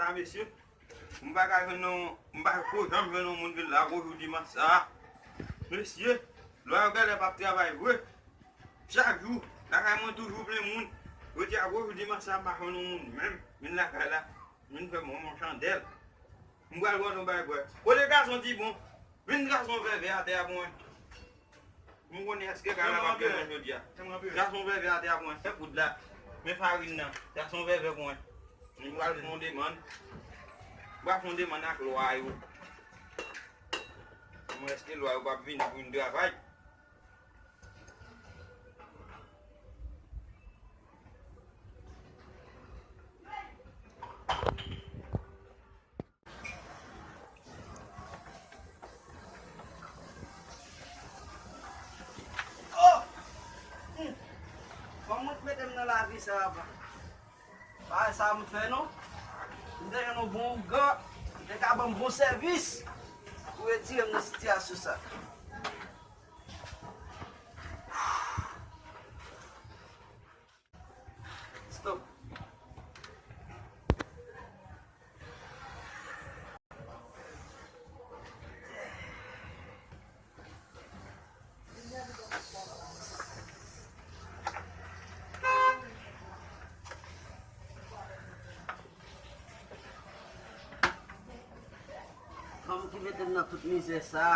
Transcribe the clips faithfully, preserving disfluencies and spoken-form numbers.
Sa, mesye, m pa ka jwenn non, m pa ko janm jwenn yon moun vin la gwo jou dimanch sa. Mesye, lwa yo genlè p ap travay vre. Chak jou, lakay mwen toujou plen moun. Jodi a gwo jou dimanch sa, m pa jwenn yon moun menm vin lakay la. Vin fè m yon chandèl. M pral vann yon bagay bwè. Kote gason ti bon? Vin gason vèvè atè a pou mwen. M konnen èske kay la p ap gen moun jodi a. Gason vèvè atè a pou mwen. Fè poud la. Men farin nan. Gason vèvè pou mwen. M pral fè yon demann. M pral fè yon demann ak lwa yo. M wè èske lwa yo p ap vini pou vin travay. Oh! Hmm. Fò mwen mete m nan lavi sa a. Pa sa m fè non. M te jwenn yon bon ougan, li te ka ban m bon sèvis pou retire m nan sitiyasyon sa. Stop. Fanm ki mete m nan tout mizè sa.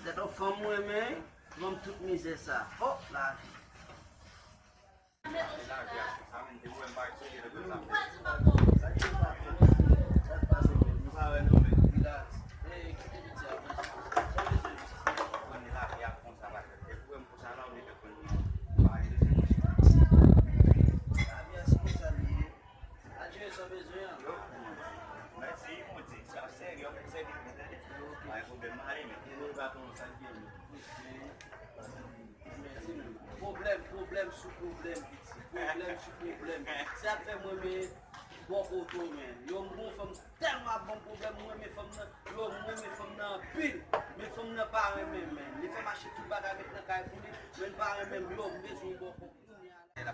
Se yon fanm mwen renmen, ban m tout mizè sa. Hop la. Pwoblèm, pwoblèm sou pwoblèm, piti. Pwoblèm sou pwoblèm. Sa k fè mwen renmen bò kote w, men. Yo, m gon fanm tèlman ap ban m pwoblèm, mwen renmen fanm nan. Yo, mwen renmen fanm nan anpil. Men fanm nan pa renmen m, men. Li fè m achte tout bagay, met nan kay pou li, men l pa renmen m. Yo, m bezwen bò kote w kounye a la.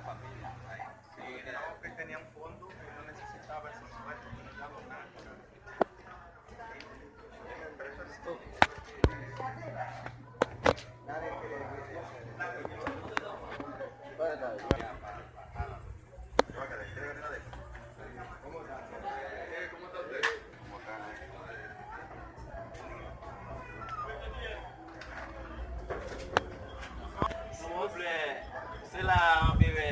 Silvouplè, se la anperè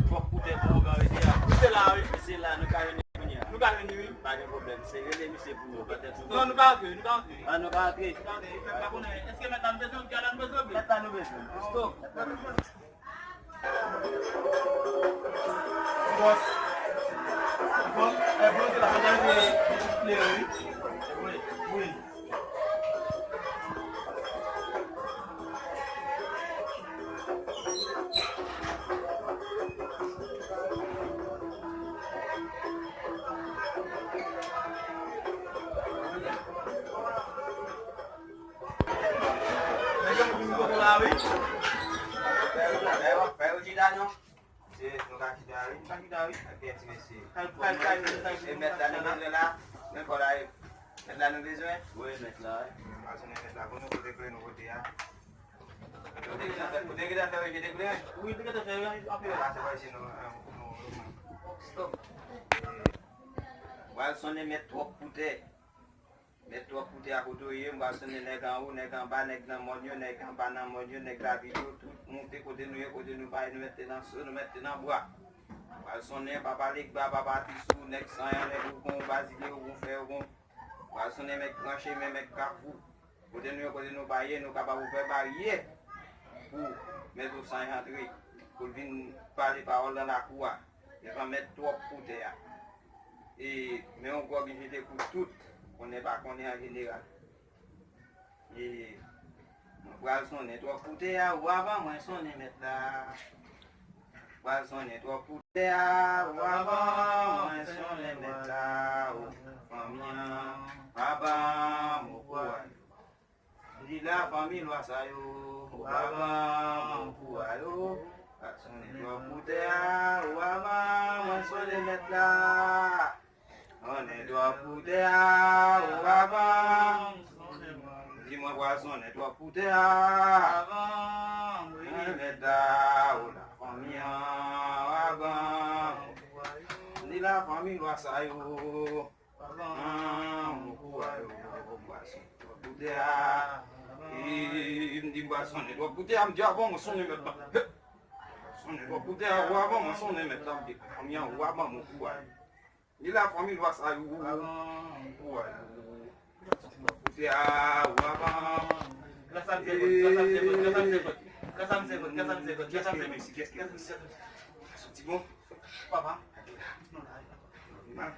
twòp koutè pou ougan rete a. Se la, wi. Se la nou ka jwenn li kounye a. Nou ka jwenn li, wi. Pa gen pwoblèm. Se rele misye pou nou, petèt nou. Non, nou ka antre, nou ka antre. Ah, nou ka antre. Nou ka antre. Mèt la konnen. Èske mèt la nou bezwen? Gade la nou bezwen? Mèt la nou bezwen. Stop. Mèt la nou bezwen. Bòs. Bòs, eh, bòs, la, la, la, la, la, wi. Wi, wi. Nèg yo vin kote la, wi. Fè yo, fè yo chita non. Se, nou ka chita, wi. Nou ka chita, wi. Ak ti mesye. Kay, kay, kay, kay. E mèt la nou bezwen la. Men kò la, e mèt la nou bezwen. Wi, mèt la, wi. Al sonnen mèt la, konnen kote kle nou pote a. Ou te gentan fè, ou te gentan fè rejete kle? Wi, te gentan fè, wi, anpil. Pase pa isi nou, nou, nou. Stop. Pral sonnen mèt twòp pou tè. Mèt twòp koute a kote w ye, m pral sonnen nèg anwo, nèg anba, nèg nan mòn yo, nèg anba nan mòn yo, nèg lavil yo, tout moute kote nou ye, kote nou pa ye, nou mèt te nan so, nou mèt te nan bwa. M pral sonnen papa Legba, papa Pisou, nèg Sanyan, nèg Ougon, Bazile, Ougon Fè, Ougon. M pral sonnen mèt Gran Chemen, mèt Kafou. Kote nou ye, kote nou pa ye, nou kapab ouvè baryè pou mèt Sanyan antre, pou l vin pale pawòl nan lakou a. Devan mèt twòp pou tè a. E, men yon gwòg jete pou tout, konnen pa konnen an jeneral. E, mwen pral sonnen twòp pou tè a, ou avan mwen sonnen mèt la. Pral sonnen twòp pou tè a, ou avan mwen sonnen mèt la. Ou fanmi an, pa ban m okouraj. Li la fanmi lwa sa yo, ou avan mwen kou a yo. Ak sonnen twòp pou tè a, ou avan mwen sonnen mèt la. Sonnen twòp pou tè a, o avan. Di mwen pral sonnen twòp pou tè a. Avan, wi. Mèt la, o lafanmi an, avan. Di lafanmi lwa sa yo. Avan, mon kou a yo, pral sonnen twòp pou tè a. E, m di m pral sonnen twòp pou tè a, m di avan mwen sonnen mèt la. Sonnen twòp pou tè a, o avan mwen sonnen mèt la, m di lafanmi an, o avan mon kou a yo. Ni lafanmi lwa sa yo. Ou a yo. Kote a, ou avan. Gras a m senkant, gras a m senkant, gras a m senkant, gras a m senkant, gras a m senkant, gras a m senkant. Kiyès ki ap soti bon? Papa. Non, la.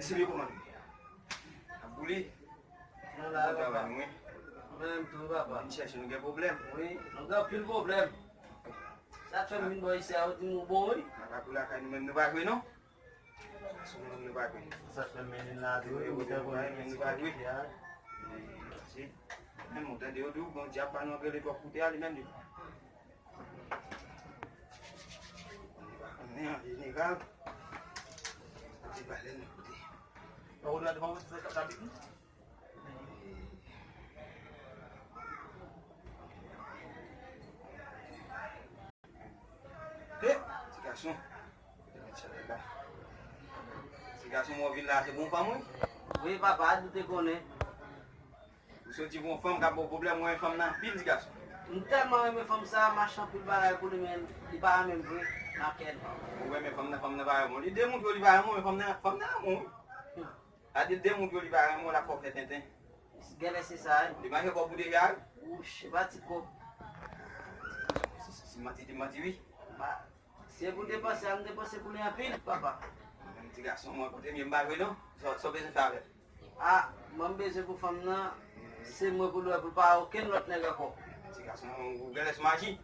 Se li kòman? Ap boule? Non, la, papa. Bon travay nou, wi. Mwen menm tou, papa. Vin chèche nou gen pwoblèm. Wi, nou gen anpil pwoblèm. Sa k fè m vin bò isi a, ou di m ou bon, wi. Nan lakou lakay nou menm nou pa jwe, non? Sou moun nou pa jwe. Sa fè mennen la tou, wi, ou te konn menm nou pa jwe. Menm ou tande yo di w, bon, dyab pa nou antre twòp kote a, li menm li. Li pa konnen an jeneral. Li pa lè nou kote. Ou la devan sa sa bit. He, ti gason. Ti gason, mwen vin la, se bon fanm, wi? Wi, papa, ou te konnen. Ou soti pou yon fanm k ap ba w pwoblèm, mwen, fanm nan anpil, ti gason. M tèlman renmen fanm sa, m achte anpil bagay pou li, men li pa renmen m vre, nan kè l. Ou renmen fanm nan, fanm nan pa renmen w. Li demontre w li pa renmen w, men fanm nan, fanm nan renmen w, wi. Gade de moun yo li pa renmen w, l ap fè w fè tenten. Genlè se sa, wi. Li manje kòb ou deja, wi. Wouch, se pa ti kòb. Si, si, si manti, di manti, wi. Ba, si e pou depanse a, m depanse pou li anpil, papa. Menm ti gason, mwen kote m ye, m pa jwe non. Sa, sa w bezwen fè avè l? A, mwen m bezwen pou fanm nan, se mwen pou l wè, pou l pa okenn lòt nèg ankò. Ti gason, ou genlè sou maji.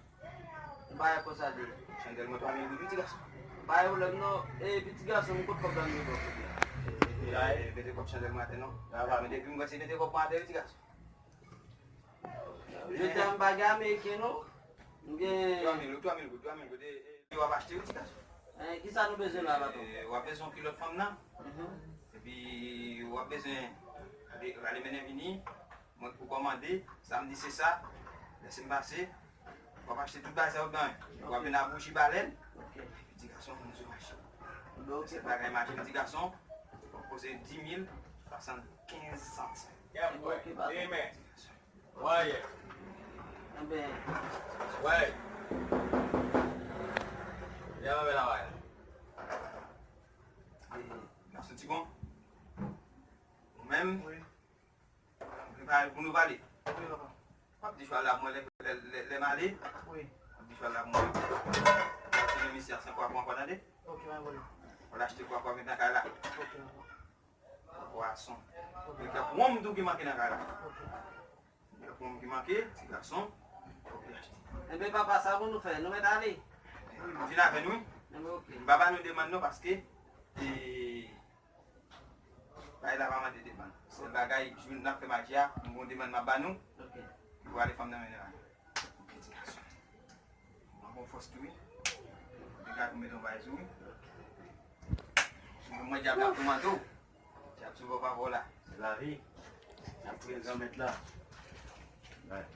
Yon bagay konsa de. Chandèl mwen twa mil goud wi ti gason. Pa gen pwoblèm non. E pi ti gason, m kot kòb la m ye bò kote a? E, e, mete kòb chandèl mwen atè non. Men depi m wè se mete kòb mwen atè wi ti gason. Jodi a m pa gen ameriken non. M gen twa mil, twa mil goud, twa mil goud. E, e, w ap achte wi ti gason. E, kisa nou bezwen la, patwon? E, w ap bezwen yon kilòt fanm nan. Mhm. Epi w ap bezwen ale, ale mennen vini. Mwen k pou kòmande, sa m di se sa. Lèse m pase. W ap achte tout bagay sa yo byen. W ap vin a bouji balèn. Epi ti gason vin sou mache. Sèl bagay mache m ti gason. W ap poze dis mille soixante-quinze cents. Ok, papa. Wè. Enben. Wè. Lè mwen la wè. Gason ti bon. Ou menm? Wi. Prepare pou nou pale. Wi, papa. W ap di chwa la pou mwen lè, lè, lè, lè m ale. Wi. W ap di chwa la pou mwen. W ap di mesye a san kwa pou ankò tande. Ok, pa gen pwoblèm. W al achte kwa pou met nan kay la. Ok, papa. Pwason. Ok. Gen kèk wonm tou ki manke nan kay la. Ok. Gen kèk wonm ki manke, ti gason. Ok, achte. Enben, papa, sa pou nou fè? Nou mèt ale? Vin avè nou, wi. Enben, ok. M pa ba nou demann non, paske, e, Bagay la pa mande demann. Sèl bagay, jou n ap fè maji a, m gon demann m ap ba nou. Ok. Pou ale fanm nan mennen la. Ok, ti gason. Mwen gon fòs tou wi. Degaje w mete yon bagay sou wi. Mwen, mwen dyab la pou mande w. Dyab sou bò pa bò la. Se lavi. N ap priye Granmèt la. Bay.